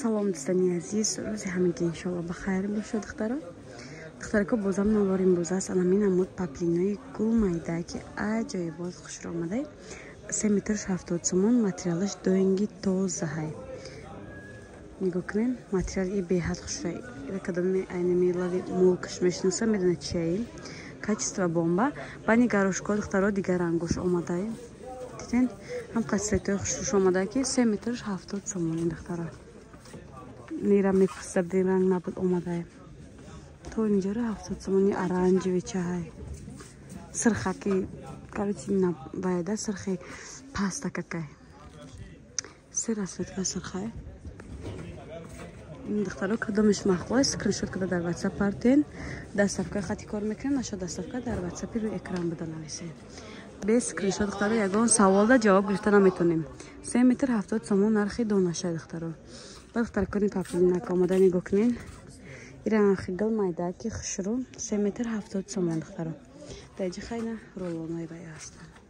Салом, дӯстони азиз, рӯзи ҳамагӣ иншоалло ба хайр бошад, духтаро. Духтарако, бозам навори имрӯз аст анамин намуд паплинои гул майда, ки аҷоибот хушро омадай. 3 метрш 70 сомон, материалаш доинги тозаҳай. Нигоҳ кунед, материал и беҳад хушрай. Кадоми айнами лави мулкаш мешиноса, медонад чияи. Качество бомба. Бани горошко, духтаро, дигар рангош омадай. Диден, ҳам қасветои хушрӯш омада, ки 3 метрш 70 сомон. Духтаро, мера мепурсида будем, ранг набуд, омадай. То инҷара 70 сомони. Оранжевый чаҳай, сирхаки, короче, вайда сирхи паста какай, се расцветка сирхай. Духтаро, кадомиш маъқул, скриншот када дар Ватсап партен. Доставка хати кор мекунем, наша доставка дар Ватсапи рӯи экран буда нависед. Без скриншот, духтаро, ягон саволда ҷавоб гирифта наметонем. 3 метр 70 сомон нархи донаша, духтаро. Ба духтаркони паплинака омода, нигоҳ кунед, иранхи гул майдаки хушрӯ, 3 метр 70 сомон, духтаро. Даҷи хайна рулонои бай ҳастанд.